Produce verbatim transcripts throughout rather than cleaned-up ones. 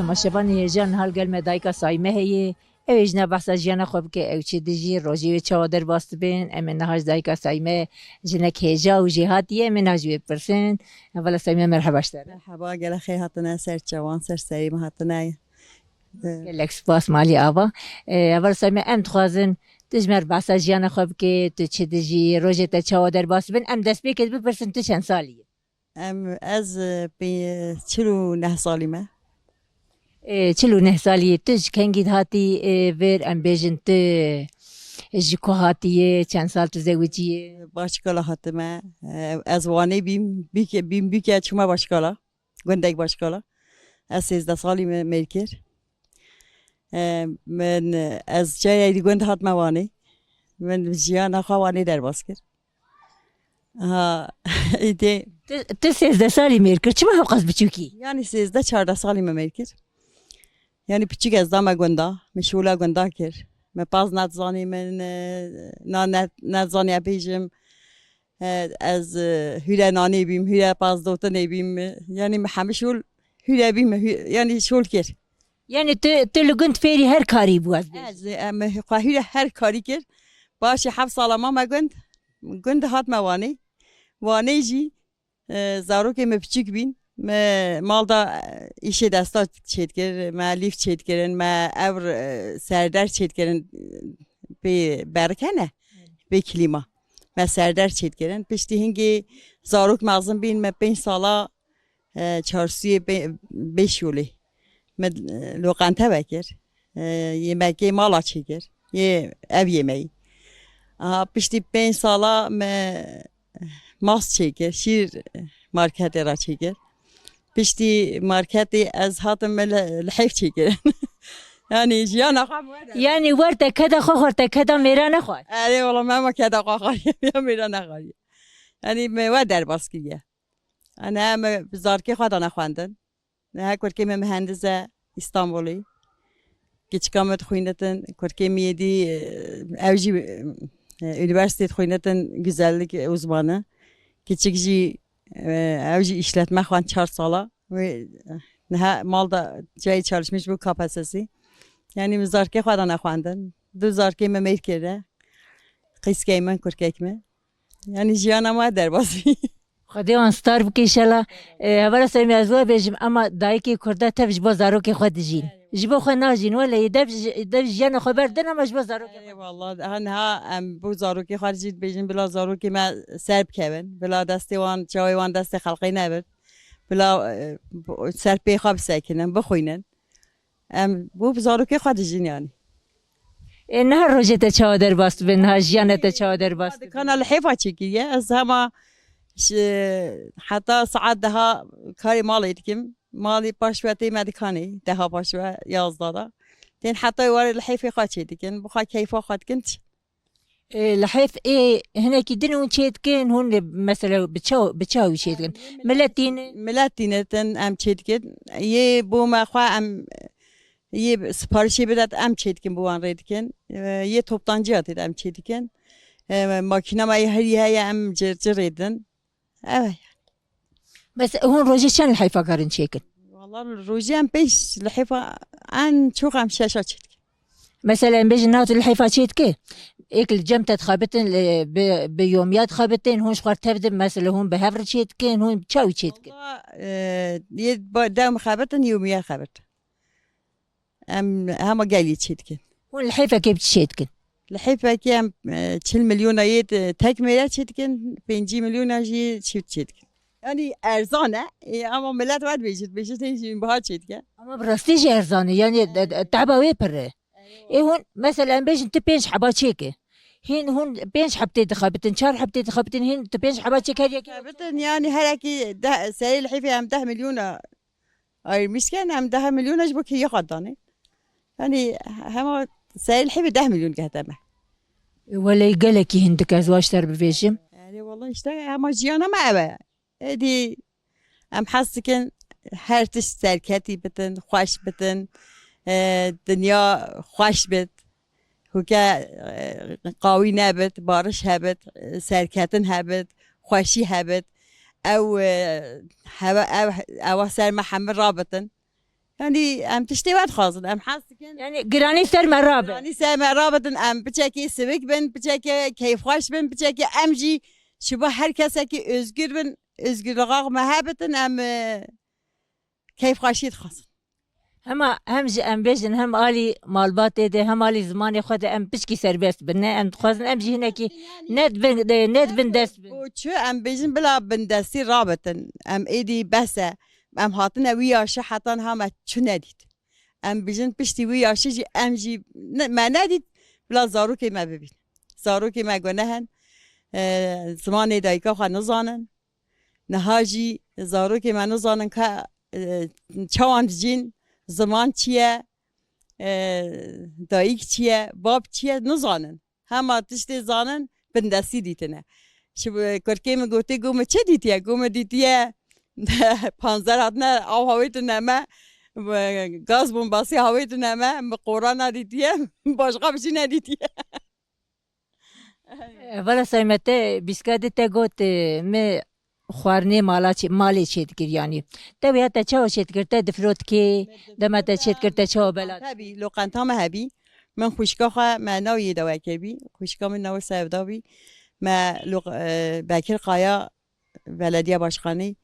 Temaşevanê hêja, niha li gel me dayika Sayme heye. Ew ê ji ne behsa jiyana xwe bike, ew çi dijî, rojê wê çawa derbas dibin. Em ê niha ji dayika Sayme, jinek hêja û jêhatî ye, em ê niha ji wê bipirsin. Hevala Sayme, merheba ji te re. Merheba, gelek xêr hatine ser çavan, ser serê me hatine. Gelek spas malî ava. Hevala Sayme, em dixwazin tu ji me re behsa jiyana xwe bike, tu çi dijî, rojê te çawa derbas dibin. Em destpêkê bipirsin, tu çend salî yî? Em, ez, e, pê-, çil û neh salî me. Ê, çil û neh salî yê tu ji kengî hatî, ê, vir, em bêjin tu ji ku hatî yê, çend sal tu zewicî yê? Başkala hatime. E, ez Wanê bîm, bîke, bîm bîke çûme Başkala. Gundek Başkala. Ez sêzdeh salî me mêr kir. E, min, ez çeyek di gund hatime Wanê. Min jiyana xwe Wanê derbas kir. Ha, îdî. Tu, tu sêzdeh salî mêr kir. Çima hewqas biçûkî? Yanî sêzdeh çardeh salî me mêr kir. Yanî piçûk ez dame gunda. Min şûla gunda kir. Me paz nedizanî min, e, na ne, nedizanî bêjim. E, ez, e, hûre nanê bîm, hûre paz dotinê bîm. Yanî me hemî şûl hûre bîm, hû-, yanî şûl kir. Yanî tu, tu li gund fêrî her karî bû, ez bêjim. Ez, e, em, xwe hûre her karî kir. Paşê heft sala mame gund. Gund hatme Wanê. Wanê jî, e, zarokê me piçûk bîn. Me mal da, e, îşê desta çêdikir, me lîf çêdikirin, me ewr, e, serder çêdikirin, pê berike ne, pê klîma. Me serder çêdikirin. Piştî hingê zarok mezin bîn, me pênc sala, e, çarsûyê pê-, bê şûlê. Me, e, loqente vekir. E, yemekê mala çêkir. Yê ev yemeyî. Aha, piştî pênc sala me mas çêkir, şîr marketê re çêkir. Piştî marketê ez hatim me li, lihêf çêkirin. Yanî jiyana xwe bi we de. Yanî wer te keda xwe xwar, te keda mêra nexwar. Erê wala me hema keda xwe xwariye, ya mêra nexwariye. Yanî me we derbas kiriye. Ene me bi zarokê xwe dane xwendin. Niha kurkê me mihendiz e Îstanbulê. Kiçika me dixwînitin, kurkê me yê dî, e, ew jî, e, unîversîtê dixwînitin, güzellik uzmanı. Kiçik jî, e, ew jî îşletme xwend çar sala. Wê, e, niha mal da cayê çalışmış bû K P S S'î. Yanî min zarokê xwe dane xwendin. Du zarokê me mêr kire. Qîzkey min, kurkek min. Yanî jiyana me derbas bî. Xwedê wan star bike înşela. E, hevala Sayme, ez we bêjim, ema dayikê Kurda tev ji bo zarokê xwe dijîn. Ji bo xwe najîn, wele yê dev ji, dev jiyana xwe berdin, ema ji bo zarokê xwe. Eyvallah, daha niha em bo zarokê xwe jî dibêjin, bila zarokê me ser bikevin, bila destê wan, çavê wan destê xelqê nebin, bila, e, bo-, ser pê xwe bisekinin, bixwînin. Em bo bi zarokê xwe dijîn yanî. Ê, niha rojê te çawa derbas dibe, niha jiyana te çawa derbas dibe? Dikana lihêfa çêkiriye. Ez hema şi-, heta saet deha karê malê dikim. Malê paş ve tê me dikanê, deha paş ve yazda da. Tên heta warê lihêfê xwe çê dikin, bi xwe keyfa xwe dikin. Ê, lihêf ê hinekî din hûn çê dikin, hûn ê, mesela bi çaw, bi çawî çê dikin? Milet tînin? Milet tînitin, em çê dikin. Yê bo me xwe em, yê siparişê bidet, em çê dikin, bo wan rê dikin. Ê, yê toptancîya tê de em çê dikin. Ê, makîna me yê herî heye, em cir cir rê din. Ev e. Mes-, hûn rojê çend lihêfa karin çêkin? Wala rojê em pênc lihêfa, en çok em şeşa çêdikin. Mesela em bêjin niha tu lihêfa çêdike, êk li cem te dixebitin, li, bi, bi yomiya dixebitin, hûn ji xwe tev de, mesela hûn bi hev re çêdikin, hûn çawî çêdikin? Wala, e, yê ba-, dew mixebitin, yomiya xebitin. Em hema gelî çêdikin. Hûn lihêfekê bi çi çêdikin? Lihêfekê em, e, çil milyona yê te-, tek mêre çêdikin, pêncî milyona jî çift çêdikin. Yanî erzan e, e, ama millet ve dibêjin, dibêjin hê jî biha çêdike. Ama bi rastî jî erzan e, yanî, e, e, teba wê pir e. Ê hûn, mesela em bêjin tu pênc heba çêke. Hîn hûn pênc heb tê dixebitin, çar heb tê dixebitin, hîn tu pênc heba çêk her yekê. Xebitin, yanî herekî deh, serê lihêfê em deh milyona ayırmışken em deh milyona ji bo kiriya xwe danê. Yanî hema serê lihêfê deh milyon gehte me. Welê gelekî hindik ez waşter bivêjim. Erê wala işte hema jiyana me ev e. Êdî em hez dikin her tişt serketî bitin, xweş bitin, e, dinya xweş bit. Hûke, e, qawî nebit, bariş hebit, e, serketin hebit, xweşî hebit. Ew, e, heve-, ew, ewa ser me hemî rabitin. Yanî em tiştê we dixwazin, em hez dikin. Yanî giranî ser me rabe. Yanî ser me rabitin, em piçekê sivik bin, piçekê keyfxweş bin, piçekê em jî şiba her kesekî özgür bin, özgürlüğe me hebitin, em, e, keyfxweşî dixwazin. Hema hem ji em bêjin, hem alî malbatê de, hem alî zimanê xwe de em piçkî serbest bin. Ne, em dixwazin em jî hinekî ne dibin, ne dibin dest bin. Bo çi em bêjin bila bindestî rabitin. Em êdî bes e. Em hatine wî yaşî heta niha me çi nedît. Em bêjin piştî wî yaşî jî em jî ne, me nedît bila zarokê me bibîn. Zarokê me guneh in. E, zimanê dayika xwe nizanin. Niha jî zarokê me nizanin ka, e, çawan dijîn, ziman çi ye, e, dayik çi ye, bab çi ye, nizanin. Hema tiştê zanin, bindestî dîtine. Ji kurkê min gotê, got min çi dîtiye? Got min dîtiye panzer hatine av hawêtine me, gaz bombasî hawêtine me, min qorana dîtiye, başqa bir şey nedîtiye. Vala Sayme, te bîska di te got, e, me xwarinê mala çê-, malê çêdikir yanî. Te wîya te çawa çêdikir? Te difirot kê? Dema te çêdikir te çawa bela? Hebî, loqenta me hebî. Min xwişka xwe me navê dawe kirbî. Xwişka min navê Sevda bî. Me loq-, e, Bekir Kaya belediye başkanî,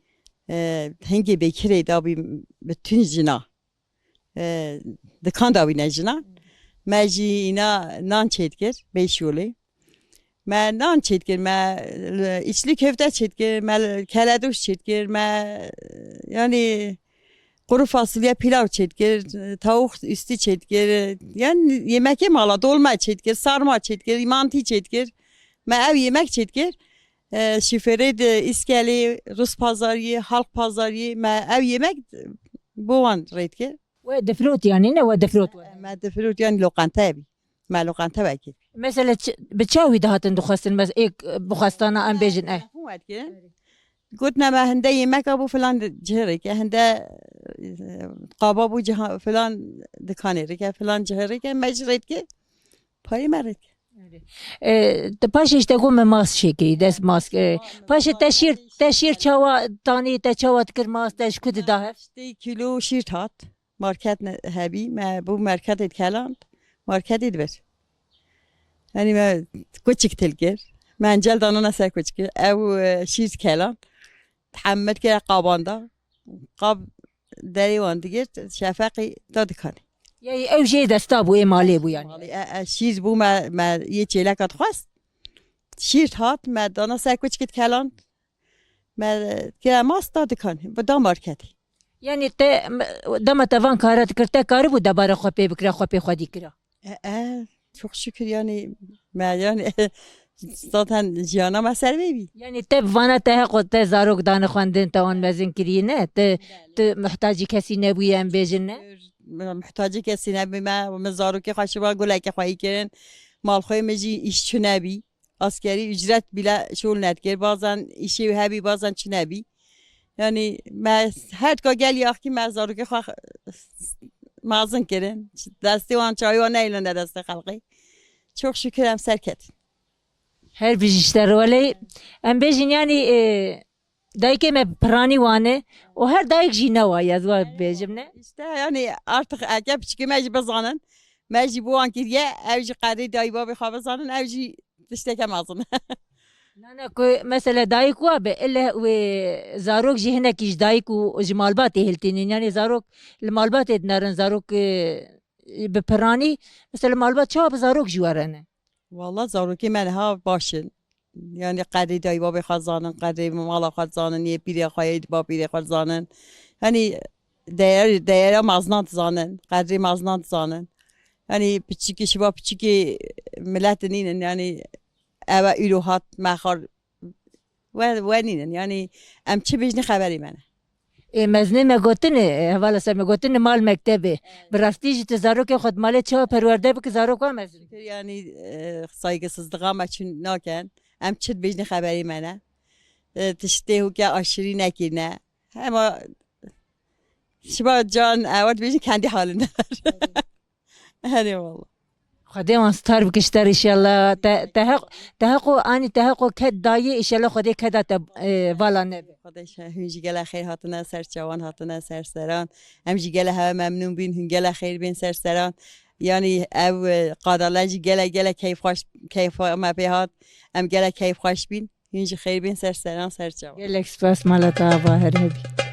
e, hingê Bekirê dabî bi tün jina. E, dikan da wîne jina. Me jî îna nan çêdikir, bê şolê. Me nan çêdikir, me, e, içli köfte çêdikir, me keledoş çêdikir, me, e, yanî kuru fasulye pilav çêdikir, e, tavuk üstü çêdikir, e, yanî yemekê mala, dolma çêdikir, sarma çêdikir, mantî çêdikir. Me ev yemek çêdikir. E, şîferê de îskelê, rus pazariyê, halk pazariyê, me ev yemek bo wan rêdikir. We difirot yanî ne, we difirot we? Me difirot yanî loqente bî. Me loqente wekî. Mesela çi, bi çawa wî dihatin dixwestin? Mes-, ê, bi xwestana em bêjin, eh. Telefon wekî. Gotine me hinde yemeka bû filan cihê rêke, hinde, e, qaba bû ciha-, filan dikanê rêke, filan cihê rêke, me ji rêdike, parê me rêdike. E, te paşê işte got me mas çêkirî, dest mas, e, paşê te şîr, te şîr çawa tanî, te çawa dikir mas, te ji ku dida hev? Tê kîlo şîr hat, market ne-, hebî, me bû marketê dikeland, marketê dibir. Yanî me kuçik til kir, me encel danana ser kuçikê, ew, e, şîr dikeland, tehemed kire qabanda, qab derê wan digirt, şefeqî da dikanê. Yey ew jê desta bû, ê malê bû yanî. Malê, e, e, şîr bû me, me yê çêleka dixwest. Şîr hat, me dana ser kuçikê dikeland. Me kire mas da dikan, bi da marketê. Yanî te, dema te van kara dikir, te karibû debara xwe pê bikira, xwe pê xwedî kira? E, e, çok şükür yanî, me yanî, zaten jiyana me ser vê bî. Yanî te bi vana te heqo te zarok dane xwendin, te wan mezin kiriye ne? Te, tu muhtacî kesî nebûye em bêjin ne? Muhtacî kesî nebî me, min zarokê xwe şiva gulekê xweyî kirin, malxwê min jî îşçi nebî. Askerî ücret bile şol nedikir. Bazen îşê wî hebî, bazen çi nebî. Yanî me her ka gel yaxkî me zarokê xwe mazin kirin. Destê wan çawî wan neylinde destê xelqê. Çok şükür em serketin. Her bijî ji te re welê. Em bêjin yanî, e, dayikê me piranî wane û her dayik jî ne wa ye, ez wa bêjim ne? İşte yanî artık eke piçikê me jî bizanin. Me jî bi wan kiriye, ew jî qedrê dayî babê xwe bizanin, ew jî tişteke mezin. Nana ku mesela dayik wa be, ile wê zarok jî hinekî ji dayik û ji malbatê hiltînin. Yanî zarok li malbatê dinerin, zarok, e, bi piranî, mesela malbat çawa bi zarok jî were ne? Walla zarokê me niha baş in. Yanî qedrê dayî babê xwe zanin, qedrê mala xwe zanin, yê pîrê xwe, yê bapîrê xwe zanin. Yanî değer, değera meznan dizanin, qedrê meznan dizanin. Yanî piçikê, şiva piçikê milet nînin, yanî ev e îro hat, me xar we, we nînin. Yanî em çi bêjinê xeberê me ne. Ê, mezinê me gotine, e, hevala ser me gotine mal mektebê. Bi rastî jî tu zarokê xwe di malê çawa perwerde bike, zarok wa mezin? Yanî, e, saygısızlığa me çi naken. Em çi dibêjinê xeberê me ne. E, tiştê hûke aşirî nekirine. Hema şiba can ewa dibêjin kendi halinde. Herê walla. Xwedê wan star bike ji te re înşallah. Te, te heq, te heqo, anî te heqo ked dayê, înşallah Xwedê keda te, e, vala nebe. Xwedê şe-, hûn jî gelek xêr hatine ser çawan, hatine ser seran. Em jî gelek hewe memnûn bîn, hûn gelek xêr bên ser seran. Yanî ev, e, qadale jî gelek, gelek keyfxweş, keyfa me pê hat. Em gelek keyfxweş bîn. Hûn jî xêr bên ser seran, ser çawan. Gelek spas mala te ava, her hebî.